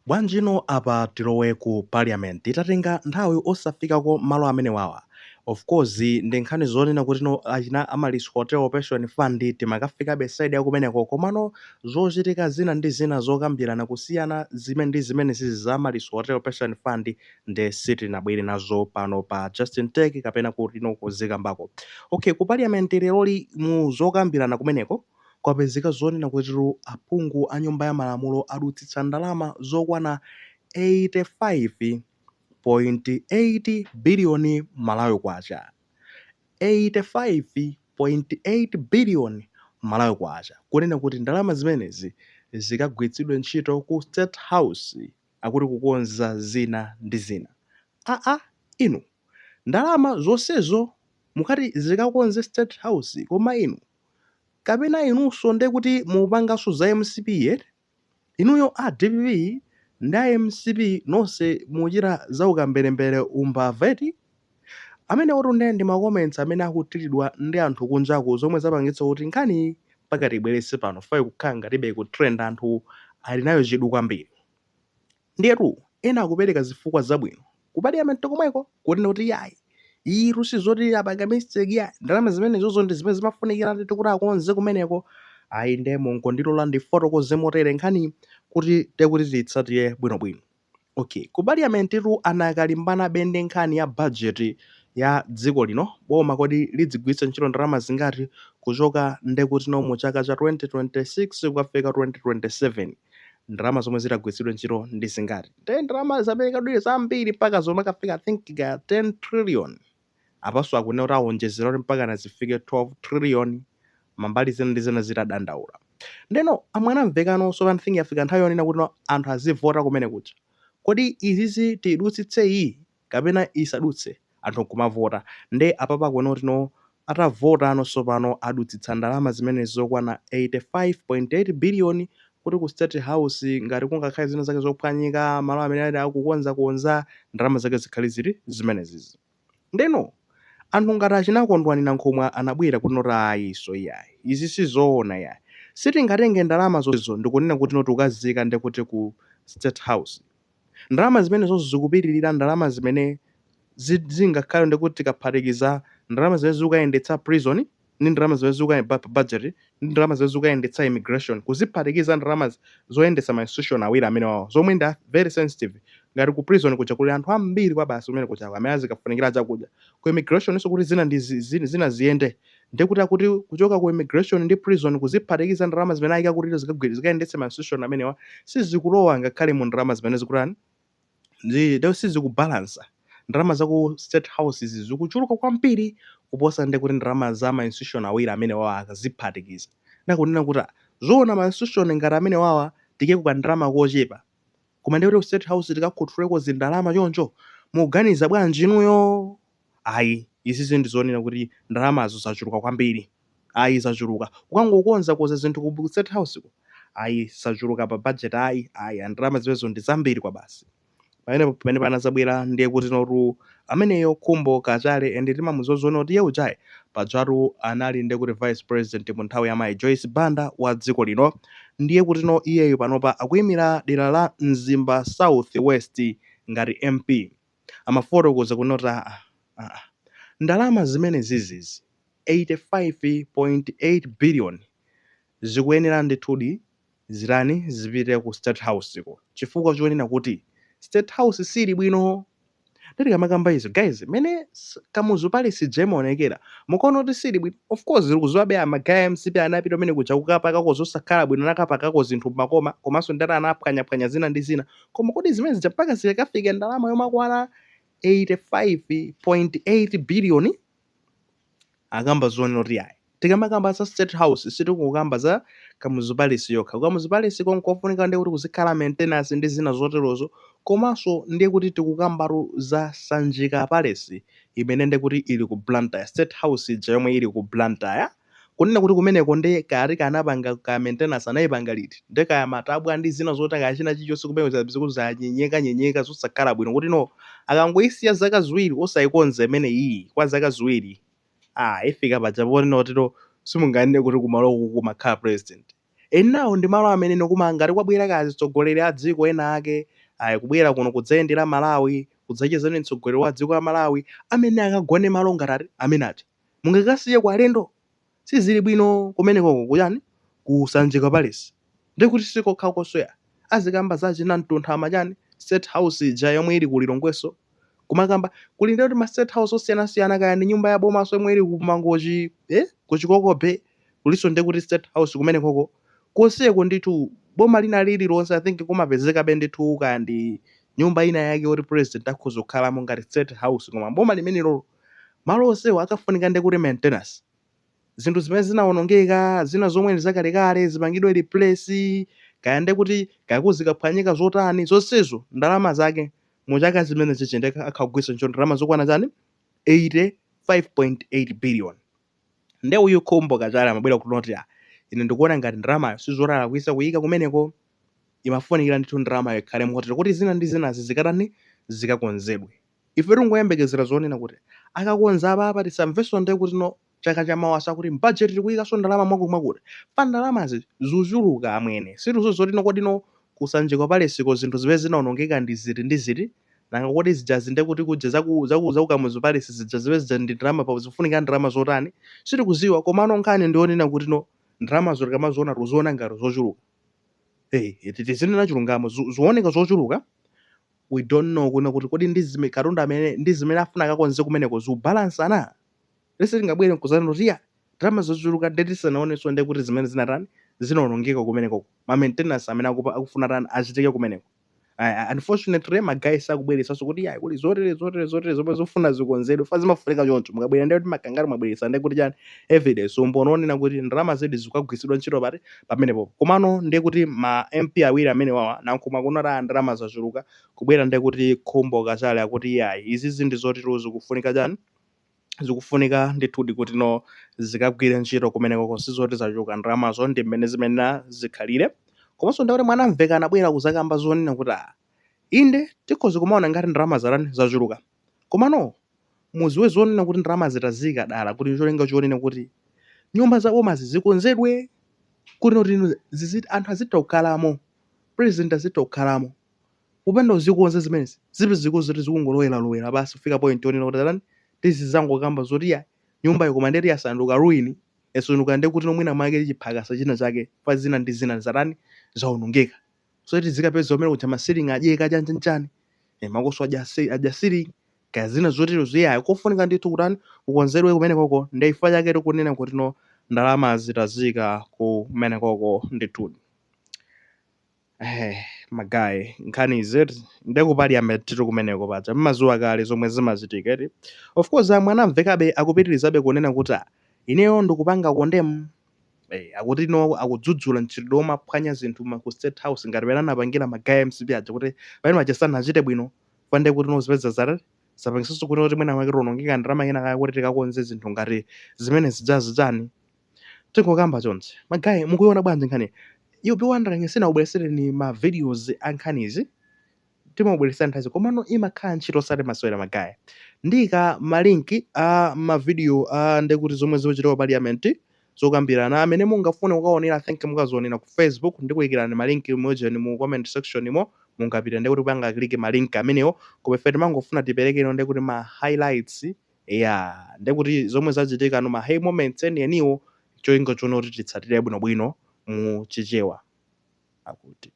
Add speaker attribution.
Speaker 1: Bwanjino apa tilowe ku parliament? Tatenga nthawi osafikako malo amenewawa. Of course ndi nkhani zonena kuti no achina Amaryllis Hotel Pension Fund timakafikabe side yakumeneko, komano zochitika zina ndi zina zokambirana kusiyana zimene ndi zimene zizi za Amaryllis Hotel Pension Fund nde sitinabwere nazo pano pa Justin Tech kapena kuti no kuzikambako. Okay, ku parliament leroli mu zokambirana kumeneko kwapezeka zonena kutitu aphungu a nyumba ya malamulo adutsitsa ndalama zokwana 85.8 biliyoni Malawi kwacha. 85.8 biliyoni Malawi kwacha, kunena kuti ndalama zimenezi zikagwiritsidwe ntchito ku State House, akuti kukonza zina ndi zina. Aa inu, ndalama zonsezo mukati zikakonze State House? Koma inu, kapena inunso nde kuti mupanganso za MCP eti? Inuyo a DPP ndi a MCP nonse muchita za ukamberembere, umbava eti? Amenewotu nde ndi ma comments amene akuthiridwa ndi anthu kunjaku, zomwe zapangitsa kuti nkhani mpaka tibweretse pano fai kukhala ngatibe ku trend, anthu ali nayo chidwi kwambiri. Ndiyetu ena akupereka zifukwa zabwino ku parliament komweko kunena kuti yayi, iru sizoti apanga mistake ya ndalama zimenezozo, ndi zimene zimafunikira ndithu kuti akonze kumeneko. Ayi, nde mungondilola ndifotokoze motere nkhani kuti tekuti tiyitsatire bwinobwino. Okay, ku parliament tu anakalimbana ndi nkhani ya budget ya dziko lino. Boma kodi lidzigwiritsa ntchito ndalama zingati kuchoka ndekuti no mu chaka cha 2026 kukafika 2027? Ndalama zomwe zitagwiritsidwe ntchito ndi zingati? Nde ndalama zaperekedwire zambiri mpaka zomwe akafika, I think, ka 10 trillion. Apanso akunena kuti awonjezera kuti mpaka nazifike 12 trillion, mambali zina ndi zina zitadandaula. Ndeno amwanamvekano, so I think yafika nthawi yonena kuti no anthu azivota kumene kuja, kodi izizi tidutsitse iyi kapena isadutse? Anthu nkumavota. Nde apapa akuona kuti no atavota anonso pano adutsitsa ndalama zimenezi zokwana 85.8 billion kuti ku State House ngati kungakhale zina zake zophwanyika, malo amene ali akukonzakonza, ndalama zake zikhale zili zimenezizi. Ndeno anthu ngati achina Kondwani Nankhumwa anabwera kuti noti ayi, so iyayi, izi sizoona iyayi, sitingatenge ndalama zonsezo ndikunena kuti noti ukazika ndekuti ku State House. Ndalama zimenezo zikupitirira ndalama zimene zingakhale ndikuti tikaphatikiza ndalama zimene zikukayendetsa prison ndi ndalama zimene zikuka budget ndi ndalama zimene zikukayendetsa immigration, kuziphatikiza ndalama zoyendetsa ma institution awiri amene wawo zomwe ndi very sensitive. Ngati ku prison kuja kuli anthu ambiri kwa basi kumene kuja amene azikafunikira chakudya, ku immigration nso kuti zina ndi zina ziyende, ndikuti akuti kuchoka ku immigration ndi prison kuziphatikiza ndalama zimene ayika kuti zikayendetse ma institution amenewa sizikulowa ngakhale mu ndalama zimene zikutani, lero sizikubalansa. Ndalama za ku State House izi zikuchuluka kwambiri kuposa ndi kuti ndalama za ma institution awiri amene wawa akaziphatikiza. Ndakunena kuti zoona, ma institution ngati amene wawa tikeko kandalama kochepa, koma ndi kuti ku State House tikakhuthuleko zindalama choncho, mukuganiza bwanji inuyo? Ayi, izizi ndizonena kuti ndalamazo zachuluka kwambiri. Ayi, zachuluka kukangokonza koza zinthu ku State House ko. Ayi, zachuluka pa budget. Ayi, ayi, ndalama zimenezo ndi zambiri kwa basi. Pamenepo pamene panazabwera ndiye kuti notu ameneyo Khumbo Kachali, and timamuzoziona kuti iye ujayi pajatu anali ndiye kuti vice president mu nthawi ya mayi Joyce Banda wa dziko lino. Ndiye kuti no iyeyo panopa akuyimira dera la Mzimba South West ngati MP. Amafotokoza kunoti aa aa, ndalama zimene zizizi 85.8 billion zikuyenera ndithudi zitani, zipite ku State House ko, chifukwa chonena kuti State House sili bwino. Nditikamakamba izo guys, mene Kamuzu Palace ija imaonekera, mukaona kuti sili bwino. Of course tikuziwabe ama guy MCP anapita umene kuja kukapakako zosakhala bwino, nakapakako zinthu makoma, komanso ndati anaphwanyaphwanya zina ndi zina. Koma kodi zimene zija mpaka zikafike ndalama yomakwana 85.8 billion? Akamba zonena kuti ayi, tikamakamba za State House sitikukamba za Kamuzu Palace yokha. Kamuzu Palace konkofunika ndiye kuti kuzikhala maintenance ndi zina zoterozo, komanso ndiye kuti tikukambatu za Sanjika Palace imene ndiye kuti ili ku Blantyre, State House ija yomwe ili ku Blantyre, kunena kuti kumeneko ndi kati kanapanga ka maintenance anayipanga liti, ndi kaya matabwa ndi zina zoti kaya china chilichonse kumene zikudzanyenyeka nyenyeka zosakhala bwino, kuti no akangoyisiya zaka 2 osayikonza imene iyi kwa zaka 2, ah, ifika paja poti notero simunganene kuti kumaloko kumakhala president. Enawo ndi malo amene nokuma ngati kwabwera ka atsogoleri a dziko ena ake, ayi kubwera kuno kudzayendera Malawi, kudzacheza ndi mtsogoleri wa dziko la Malawi, amene akagone malo ngati ati amene aja. Mungakasiye kwa alendo? Sizili bwino kumenekoko kuyani ku Sanjika Palace. Ndikuti sikokhakonso ya azikamba za chinamtuntha amachani State House ija yomwe ili ku Lilongweso, kumakamba kuli ndekuti ma state house osiyanasiyana, kaya ndi nyumba ya bomaso yomwe ili ku Mangochi, ku Chikokobe kuliso ndekuti state house kumenekoko. Konseko ndithu boma lina lililonse, I think, kumapezekabe ndithu kaya ndi nyumba ina yake yoti president akhoza kukhalamo ngati state house. Koma boma limenelo, malo onsewo akafunika ndekuti maintenance, zinthu zimene zinawonongeka, zina zomwe ndi zakalekale zipangidwe replace, kaya ndekuti kaya kuzikaphwanyika zotani, zonsezo ndalama zake mu chaka chimene chichi ndeke akhagwisa ntchito ndalama zokwana chani? 85.8 billion. Nde uyu Khumbo Kachali amabwera kuti ah, ine ndikuona ngati ndalamayo sizolalakwisa kuyika kumeneko, imafunikira ndithu ndalamayo ikhale motero kuti zina ndi zinazi zikatani, zikakonzedwe. Ife tingoyembekezera zonena kuti akakonza apapa, tisamvenso nde kuti no, chaka chamawa sakuti mbudget tikuyikanso ndalama mwakuti mwakuti pa ndalamazi zuchuluka. Amwene, situzo zoti no, kodi no, kuSanjika Palaceko zinthu zimene zinawonongeka ndi ziti ndi ziti? Nanga kodi zijazi ndekuti kuja zaku Kamuzu Palace zija, zimene zija ndi ndalama pa zikufunika ndalama zotani? Sitikuziwa. Komano nkhani ndionena kuti no, ndalamazo tikamaziona tikuziona ngati zochuluka. Hey, tizinena chilungamo, zioneka zochuluka. We don't know kuna kuti kodi ndi zime katundu amene ndi zimene afuna akakonze kumeneko zikubalansana. Lese tingabwere nkuzana kuti ya ndalama zochuluka, nde tisanaonenso nde kuti zimene zinatani, zinawonongeka kumeneko, ma maintenance amene akufuna tani achitike kumeneko. Unfortunately, ma guys akubweretsanso kuti ya, kuli zotere zotere zotere zomwe zofuna zikonzedwe. Fa zimafunika choncho, mukabwera ndi kuti makangati mwabweretsa ndi kuti chani, evidence, umboni onena kuti ndalama zedi zikagwiritsidwa ntchito pati pamenepo. Komano ndiye kuti ma MP awiri amene wawa Nankhumwa kunati ndalama zachuluka, kubwera ndiye kuti Khumbo Kachali akuti yayi, izizi ndi zoti zikufunika chani, zikufunika ndithudi kuti no, zikagwire ntchito kumeneko, sizoti zachuluka ndalamazo, ndi mmene zimene zikhalire. Komanso ndakuti Mwanamveka anabwera kuzakamba zonena kuti ah, inde tikhoza kumaona ngati ndalama zatani, zachuluka, komano muziwe zonena kuti ndalama zitazika dala kuti cholinga chonena kuti nyumba za bomazi zikonzedwe kuti noti ziziti anthu azitha kukhalamo, president azitha kukhalamo, kupenda uzikonza zimenezi zipe zikuti zikungolowera-lowera basi kufika point yonena kuti atani, tizizangokamba zoti ya, nyumba koma ndeti yasanduka ruin, yasanduka nde kuti nomwina mwake chiphakasa china chake pa zina ndi zina zatani, zawonongeka. So tizikapeza umene kuja ma ceiling adyeka chanchanchani, makoso adya adya ceiling, kaya zina zotero ziyayo, kofunika ndithu kutani, kukonzedwe kumene koko. Ndi chifukwa chake tikunena kuti no, ndalama zitazika kumene koko ndithudi. Ma guys, nkhani izi ndeku parliament tiri kumeneko paja mmazuwa kale zomwe zimachitika eti. Of course, a Mwanamvekabe akupitirizabe kunena kuti ah, ineyo ndikupanga condemn, akuti no, akudzudzula mchitidwe omaphwanya zinthu ku State House ngati pamene anapangira ma guys MCP aja, kuti pamene paja sanachite bwino pande kuti no, zipeza zatati zapangisanso kuti kuti mwina mwake tionongeka ndalama ina kaya kuti tikakonze zinthu ngati zimene zijazi chani. Tingokamba chonse. Ma guys, mukuiona bwanji nkhani? You be wondering sinakubweresereni ma videos a nkhanizi, timabweretsa nthawi, komano imakhala ntchito osati masewera. Ma guys, ndika ma link a ma video a ndekuti zomwe zikuchitika ku parliament zokambirana, amene mungafune kukaonera, I think mukazionera ku Facebook. Ndikuyikirani ma link mojeni mu comment section imo, mungapita ndekuti kupanga click ma link amenewo. Koma ife timangofuna tiperekeno ndekuti ma highlights ya ndekuti zomwe zachitika no, ma high moments enieniwo, cholinga chona kuti titsatire bwinobwino mu Chichewa akuti.